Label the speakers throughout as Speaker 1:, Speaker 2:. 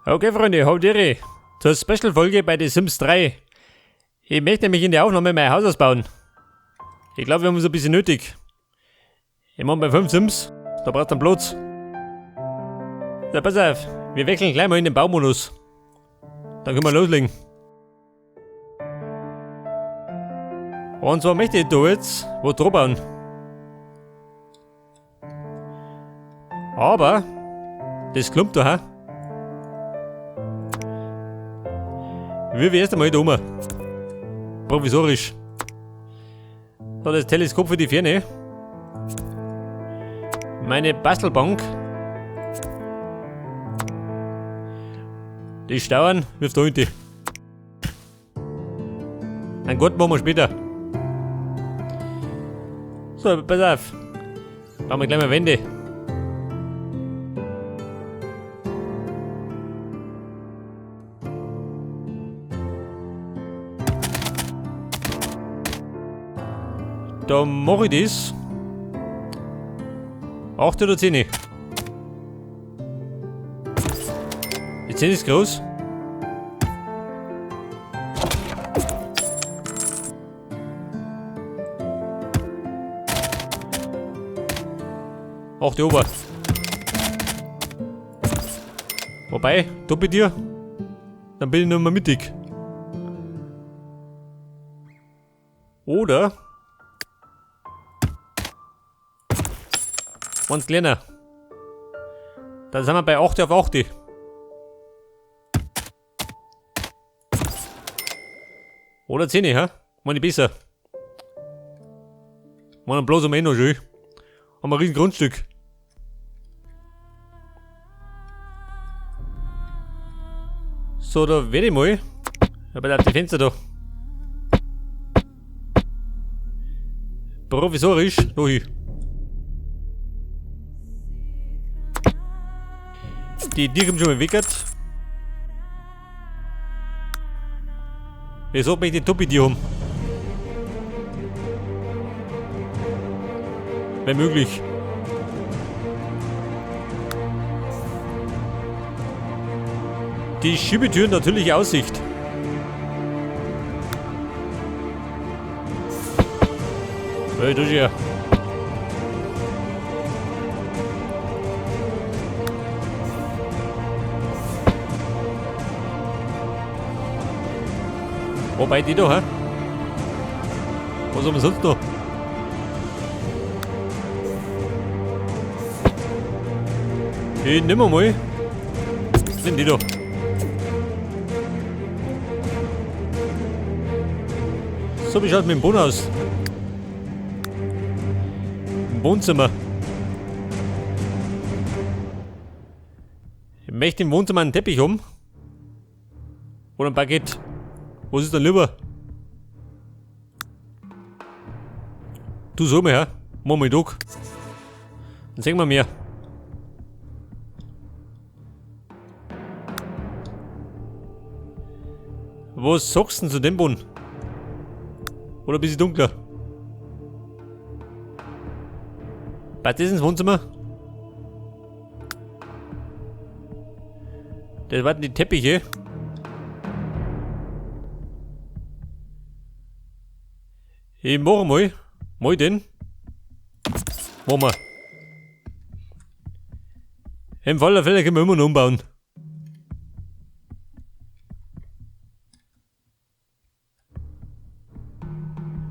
Speaker 1: Okay, Freunde, haut irre. Zur Special-Folge bei The Sims 3. Ich möchte nämlich in der Aufnahme mein Haus ausbauen. Ich glaube, wir haben es ein bisschen nötig. Ich meine, bei 5 Sims, da braucht man Platz. So, pass auf, wir wechseln gleich mal in den Baumodus. Dann können wir loslegen. Und zwar möchte ich da jetzt wo drauf bauen. Aber das klumpt da, hä? Wir erst einmal da oben. Provisorisch. So, das Teleskop für die Ferne. Meine Bastelbank. Die Stauern wirft da hinten. Einen Garten machen wir später. So, pass auf. Bauen wir gleich mal Wände. Da mach ich das. 8 oder 10? Die 10 ist groß. 8 Ober. Wobei, da bei dir, dann bin ich noch mal mittig. Oder ganz kleiner. Dann sind wir bei 8 auf 8. Oder 10, hä? Meine ich besser. Meine bloß um eh noch schön. Haben wir ein riesen Grundstück. So, da werde ich mal. Ja, bei die Fenster da. Provisorisch, da hin. Die Tür kommt schon mal weg. Wieso möchte ich den Topi-Tier haben? Wenn möglich. Die Schiebetür natürlich Aussicht. Hey, das ist ja. Wobei die da, hä? Was haben wir sonst noch? Ich nehm mal. Nimm die da. So, wie schaut mit dem Boden aus? Im Wohnzimmer. Ich möchte im Wohnzimmer einen Teppich um. Oder ein Parkett. Was ist denn lieber? Du sag mal, hä? Mach mal Tag. Dann sehen wir mehr. Was sagst du denn zu dem Boden? Oder ein bisschen dunkler? Passt das ins Wohnzimmer? Das waren die Teppiche. Ich mach mal. Mal den. Machen wir. Im Fall der Fälle können wir immer noch umbauen.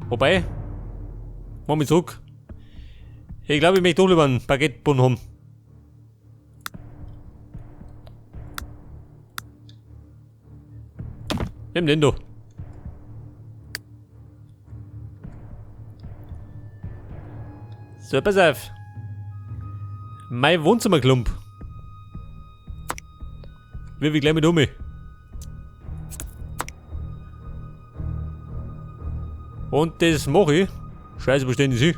Speaker 1: Wobei, mach mich zurück. Ich glaube, ich möchte doch lieber einen Parkettboden haben. Nimm den da. So, pass auf. Mein Wohnzimmerklump. Wirf ich gleich mit um. Und das mach ich. Scheiße, wo stehen die sie?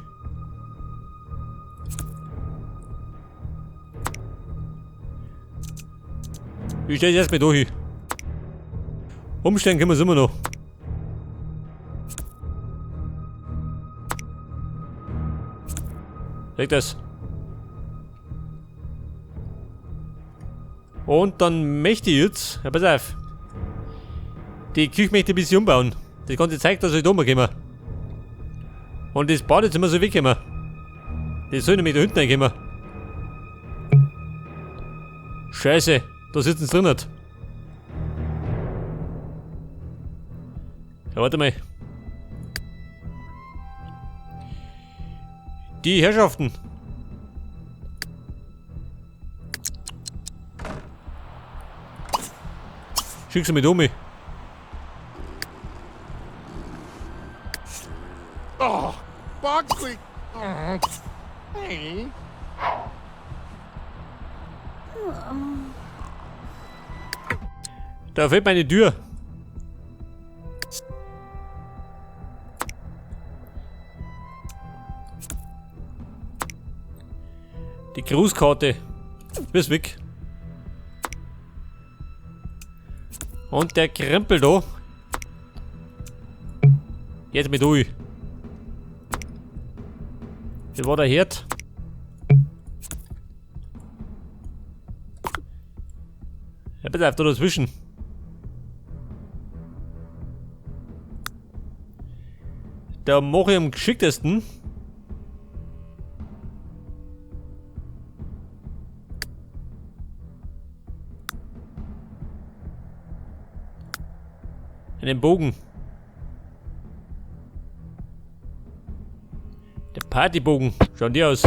Speaker 1: Ich stelle es erstmal da hin. Umstellen können wir es immer noch. Leg das. Und dann möchte ich jetzt, ja pass auf, die Küche möchte ich ein bisschen umbauen. Das ganze Zeug, da soll ich da kommen. Und das Badezimmer soll wegkommen. Das soll nämlich da hinten reinkommen. Scheiße, da sitzen sie drin. Ja, warte mal. Die Herrschaften. Schick sie mit um.
Speaker 2: Oh, Boxley. Hey.
Speaker 1: Da fehlt meine Tür. Die Grußkarte. Bist weg. Und der Krempel da. Jetzt mit durch. Das war der Herd. Ja, bitte auf da dazwischen. Da mache ich am geschicktesten. Einen Bogen. Der Partybogen. Schauen die aus.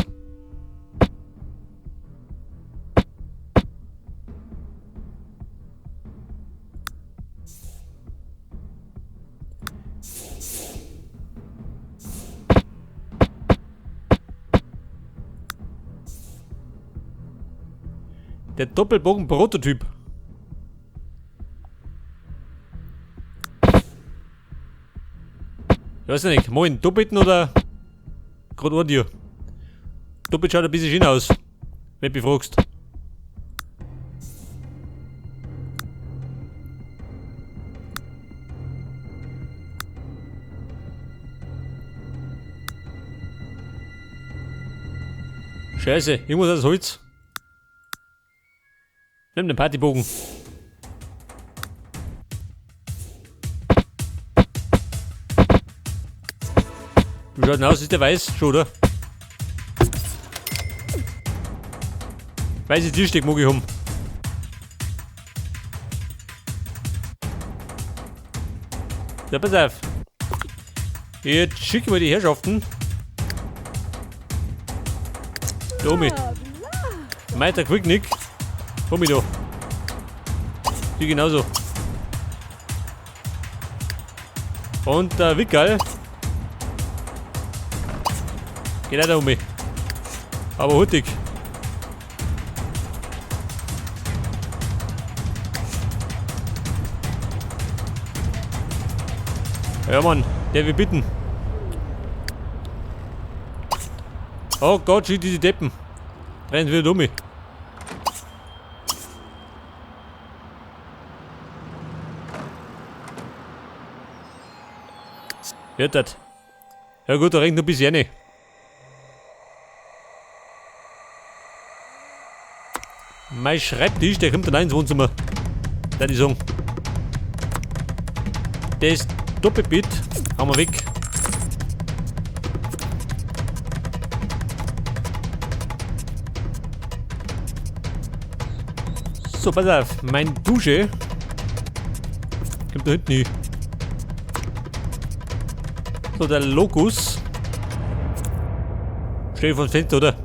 Speaker 1: Der Doppelbogen-Prototyp. Ich weiß nicht, moin, doppelten oder grad an dir? Doppelt schaut ein bisschen schön aus, wenn du mich fragst. Scheiße, irgendwas aus Holz. Nimm den Partybogen. Wie schaut denn aus? Ist der weiß schon, oder? Weiße Tischdeck mag ich haben. Ja, pass auf. Jetzt schicken wir die Herrschaften. Da mit. Meiter Quicknick. Komm ich da. Die genauso. Und der Wickerl. Geht auch da um mich. Aber hurtig. Ja Mann, der will bitten. Oh Gott, schießt diese Deppen. Rennen wieder um mich. Hört das? Ja gut, da regnet noch ein bisschen rein. Mein Schreibtisch, der kommt dann ins Wohnzimmer. Da die sagen. Das Doppelbett haben wir weg. So, pass auf. Mein Dusche kommt da hinten hin. So, der Lokus. Steh ich vor dem Fenster, oder?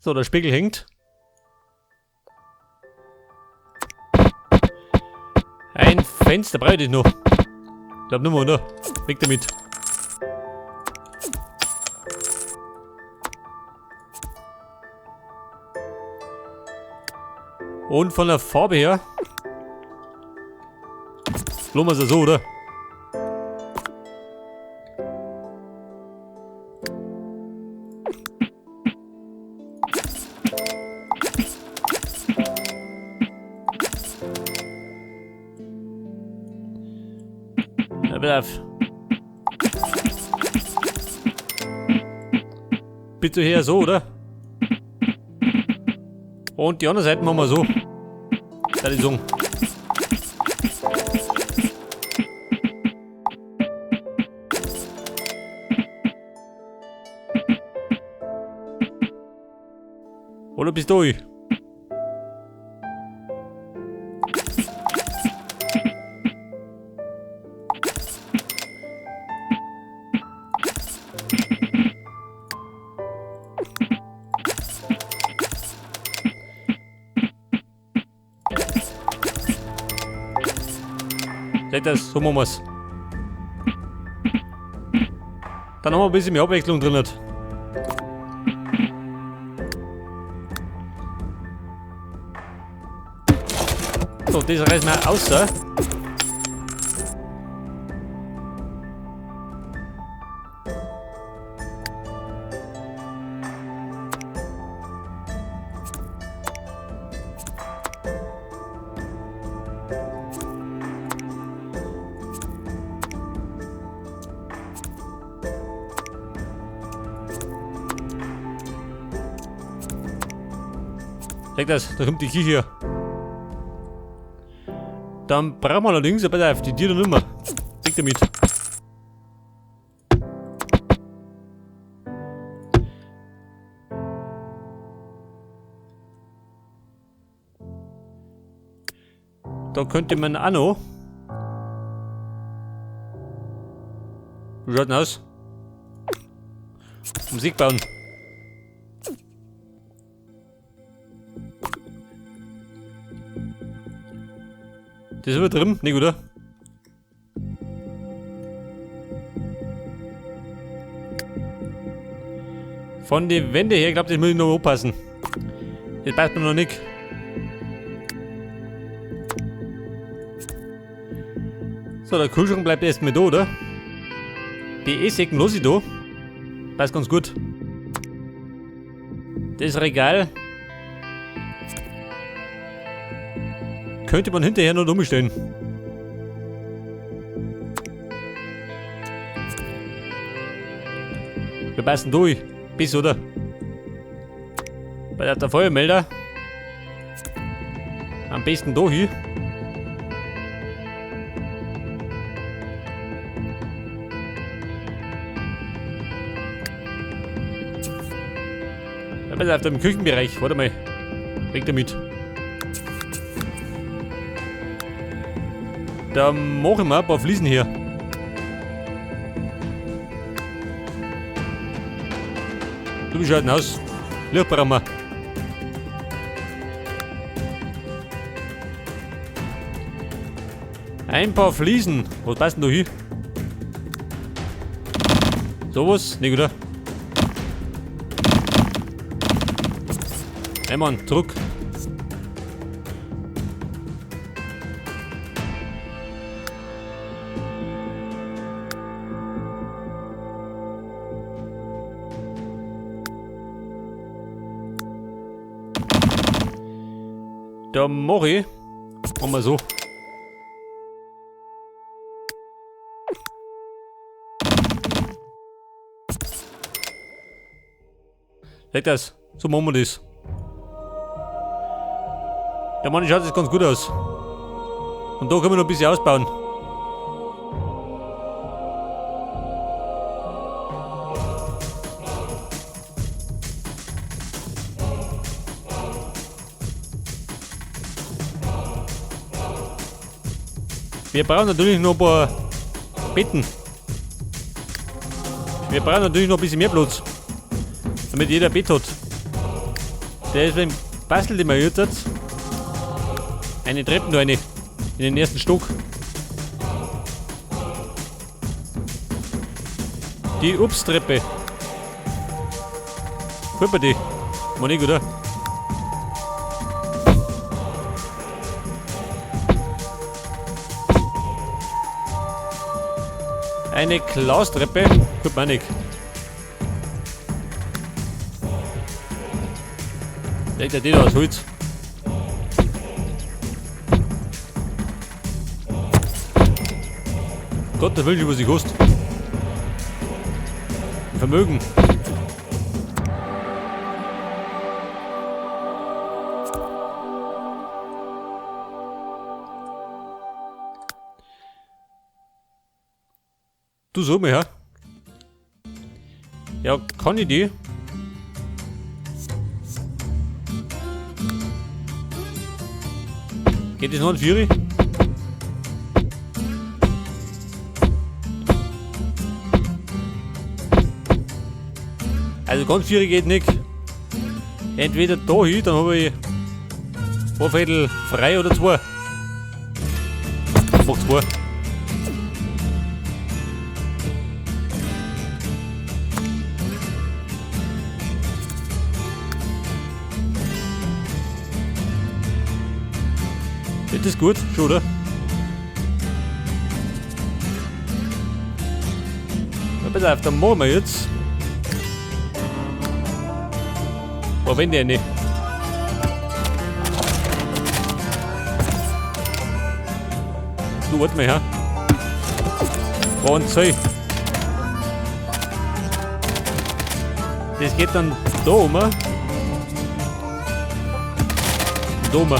Speaker 1: So, der Spiegel hängt. Ein Fenster brauche ich noch. Ich glaub nur mal, oder? Weg damit. Und von der Farbe her. Lassen wir es ja so, oder? Na, bitte auf. Bitte her so, oder? Und die andere Seite machen wir so. Da die sagen. Oder bist du? Seht das, so machen wir's. Dann haben wir ein bisschen mehr Abwechslung drin. So, das reißen wir außer. Seht das, da kommt die Küche. Dann brauchen wir allerdings, pass auf, die Tür nicht mehr. Weg damit. Da könnte man auch noch. Wie schaut denn aus? Musik bauen. Das ist übertrieben, nicht, oder? Von den Wänden her, ich glaub, das muss ich noch anpassen. Das passt mir noch nicht. So, der Kühlschrank bleibt erstmal da, oder? Die Essecken lass ich da. Passt ganz gut. Das Regal könnte man hinterher noch umstellen. Wir passen durch. Bis, oder? Bei der Feuermelder. Am besten da hin. Ja, pass auf, da im Küchenbereich. Warte mal. Weg damit. Da machen wir ein paar Fliesen hier. Du bist halt aus. Licht brauchen wir. Ein paar Fliesen. Was passt denn da hin? Sowas? Nicht, oder? Hey Mann, zurück. Da mach ich. Machen wir so. Seht das? So machen wir das. Der Mann schaut jetzt ganz gut aus. Und da können wir noch ein bisschen ausbauen. Wir brauchen natürlich noch ein paar Betten. Wir brauchen natürlich noch ein bisschen mehr Platz. Damit jeder ein Bett hat. Deswegen bastelt ich mir jetzt eine Treppe noch eine. In den ersten Stock. Die Obsttreppe. Guck mal die. Mal nicht, oder? Eine Glastreppe. Guck mal nicht. Legt er die da aus Holz. Gottes Willen, was sie kostet. Ein Vermögen. Du sag mal, ja. Ja, kann ich die? Geht das noch an Vieri? Also ganz Vieri geht nicht. Entweder da hin, dann habe ich ein Viertel frei oder zwei. Mach zwei. Das ist gut, schon, oder? Na, pass auf, dann machen wir jetzt. Wo wenn der nicht? Du, warte mal her. Und zwei. Das geht dann da um. Da um.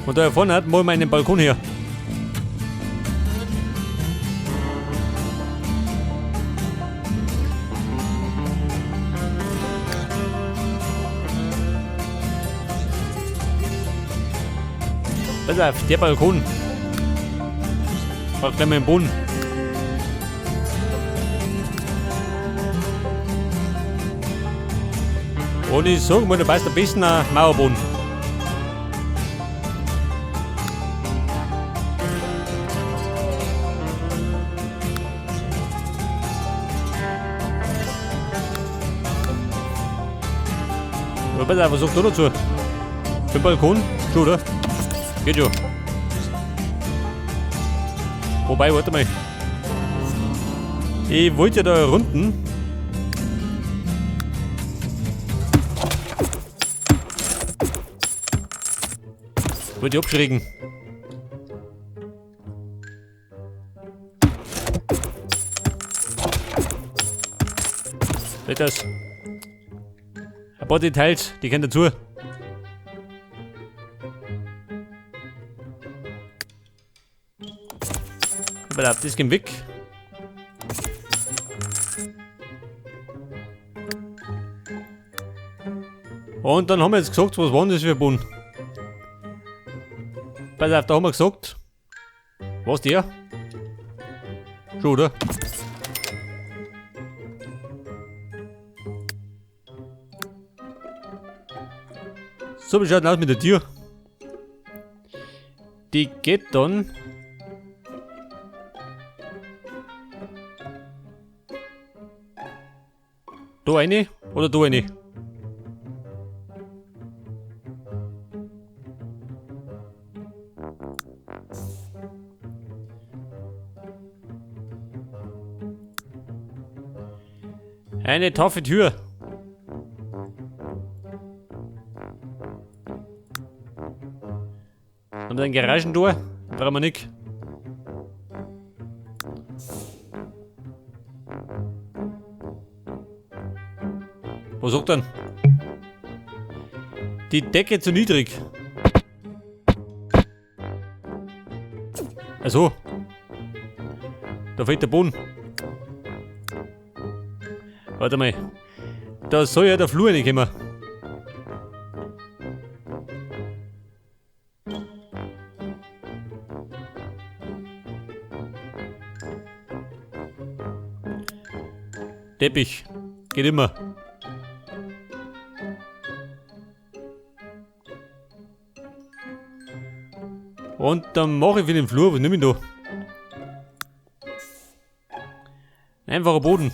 Speaker 1: Und da vorne hat mal meinen Balkon her. Pass auf, der Balkon. Braucht gleich mal einen Boden. Und ich sag mal, da passt am besten ein Mauerboden. Aber pass auf, was sagt du dazu? Für den Balkon? Schon, oder? Geht schon. Wobei, warte mal. Ich wollte ja da runden. Wollte ich abschrägen. Seht das? Ein paar Details, die gehören dazu. Aber das geht weg. Und dann haben wir jetzt gesagt, was war denn das für ein Boden? Pass auf, da haben wir gesagt. Was der? Schon, oder? So, wie schaut denn aus mit der Tür? Die geht dann. Da eine oder da eine? Eine taffe Tür. Und ein Garagentor brauchen wir nicht. Was sagt denn? Die Decke zu niedrig. Also. Da fehlt der Boden. Warte mal. Da soll ja der Flur reinkommen. Teppich. Geht immer. Und dann mache ich für den Flur, was nehme ich da? Einfacher Boden.